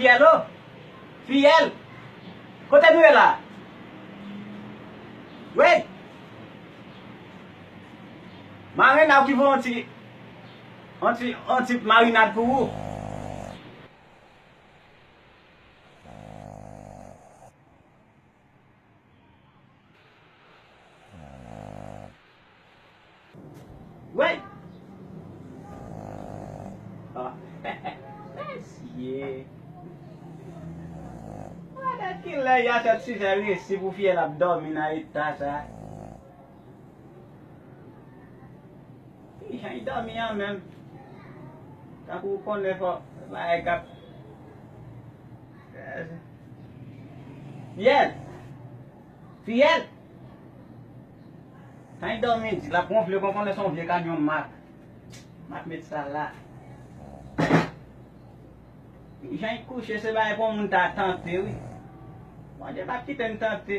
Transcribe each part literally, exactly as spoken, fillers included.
Fiyèl o! Fiyèl! Kote nou ye la? Wi! Marenn ap ki voye yon ti, yon ti, yon ti marinad pou ou. Wey! Ah. Mesye! Gade kilè Yachad Sizè resi pou fiyèl ap dòmi nan eta sa. Jan l dòmi an menm. Tankou w konnen fò bagay k ap. Fiyèl! Fiyèl! Tan l dòmi di, l ap wonfle, w konnen se yon vye kanyon mak. Mak met sa la. Jan l kouche, se bagay pou yon moun ta tante, wi. Bondye p ap kite n tante.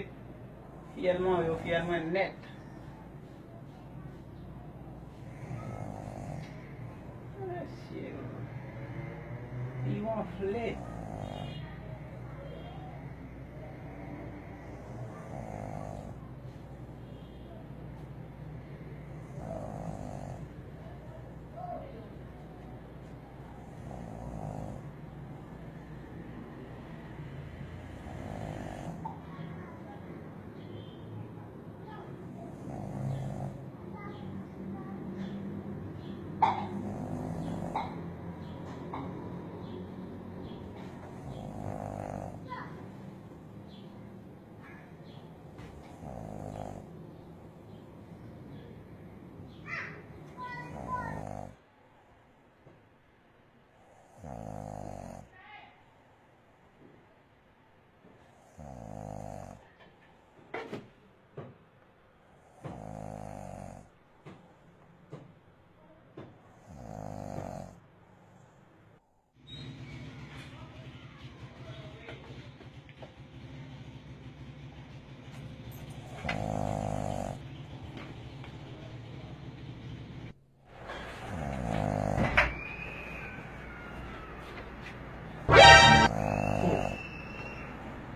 Fiyèl mwen yo, fiyèl mwen nèt. Mesye, li wonfle.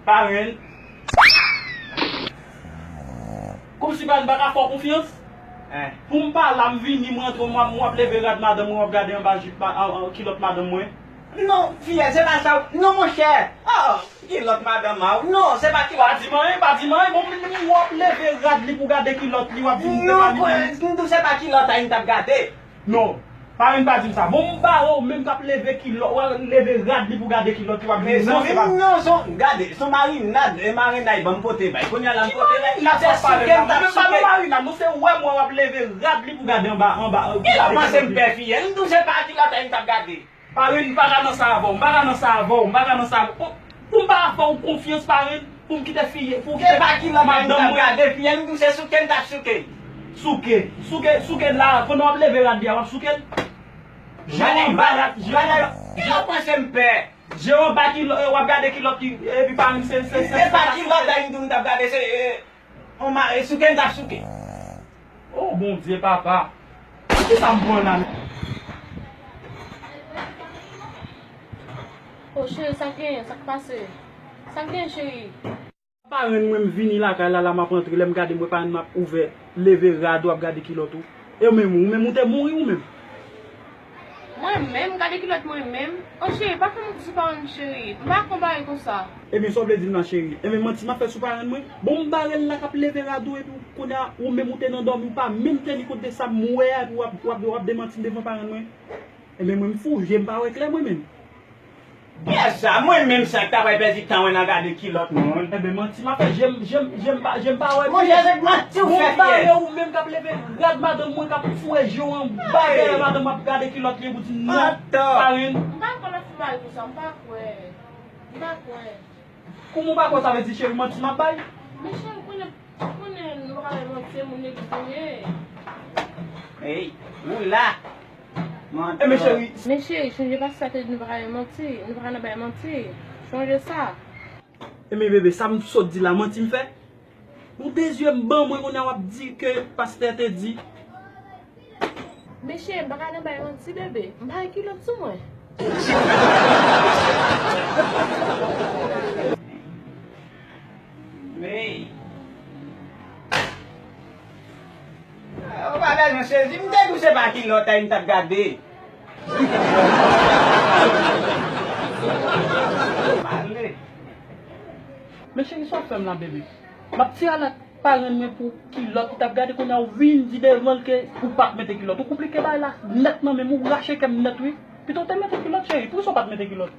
Parenn. Kòmsi pa, m pa ka fè w konfyans? Pou m pa la, m vini, m rantre, m w ap, m w ap leve rad madanm mwen, w ap gade anba jip, an, an, kilòt madanm mwen. Non, fiyèl, se pa sa w, non, monchè. Oh, kilòt madanm a w. Non, se pa kilòt. Pa di m anyen, pa di m anyen. Bon, m, m, w ap leve rad li pou gade kilòt li, w ap di m se pa li menm. Non, m di w se pa kilòt a li m t ap gade. Non, parenn pa di m sa. Bon, m bare w menm k ap leve kilòt, w ap leve rad li pou gade kilòt li, w ap di m non, se pa. Mezanmi, non, se yon, gade, se yon marinad, e marenn nan ban m pote bay. Kounye a la m pote bay. Ki marinad sa w ap pale la? Mwen menm pa nan marinad, non, se wè mwen w ap leve rad li pou gade anba, anba. Kilòt panse m pè fiyèl, m di w se pa kilòt a li m t ap gade. Parenn, m pa ka nan sa avè w, m pa ka nan sa avè w, m pa ka nan sa avè w. Pou, pou m pa fè w konfyans, parenn, pou m kite fiye, pou w kite madanm mwen. Se pa kilòt a li m t ap gade, fiyèl, m di w se souke m t ap souke l. Souke, souke, souke la, pandan w ap leve rad li a, w ap souke l. Gade, gade, gade, kilòt panse m pè. Je anba kilòt, w ap gade kilòt li, epi parenn, se, se, se, se pa kilòt a li m di w m t ap gade, se, e, On ma-, e souke m t ap souke. Oh, Bondye, papa. Kisa m pran la menm? Oh, cheri, sa k genyen? Sa k pase? Sa k genyen, cheri? Parenn mwen, m vini lakay la, la m ap antre, lè m gade m wè parenn m ap ouvè, leve rad ou ap gade kilòt ou. E ou menm, ou menm ou te mouri ou menm? Mwen menm, gade kilòt mwen menm. Oh cheri, pa fè manti sou parenn m cheri. M pa konn bagay konsa. Ebyen sa w vle di m la cheri? Ebyen manti m ap fè sou parenn mwen? Bon m bare l la k ap leve rad ou epi w kounye a ou menm ou te nan dòmi ou pa menm teni kont de sa m wè a epi w ap, w ap, w ap demanti m devan parenn mwen? Ebyen mwen m fou, je m pa wè klè mwen menm. Kiyès sa? Mwen menm sa k ta pral pèdi tan mwen nan gade kilòt moun. Enben manti m ap fè, je m, je m, je m pa, je m pa wè byen. Monchè, se manti w fè fiyèl. Bon, bare ou menm k ap leve rad madanm mwen, k ap foure je w anba dèyè madanm m ap gade kilòt li pou di non, parenn. M pa kwè l ap fè bagay konsa, m pa kwè. M pa kwè. Kouman w pa kwè, sa vle di cheri manti m ap bay? Men cheri, konnen Ou konnen nou pa ka bay manti, se moun legliz nou ye. Ey, ou la. Mantè. Men cheri, chonje pastè a te di nou pa ka bay manti, nou pa ka nan bay manti. Chonje sa. Ebyen bebe, sa m sot di la, manti m fè? Ou de zye m ban mwen kounye a w ap di ke pastè te di. Men cheri, m pa ka nan bay manti, bebe. M pa gen kilòt sou mwen. Men, ou pa bezwen sezi, m te di w se pa kilòt a m t ap gade. Pale. Men cheri, sa w fè m la, baby? M ap tire alèt parenn mwen pou kilòt li t ap gade, kounye a w vin di devan l ke ou p ap mete kilòt. Ou konplike bagay la nèt nan men m, ou rache kè m nèt, wi. Pito w te mete kilòt, cheri, poukisa w pa t mete kilòt?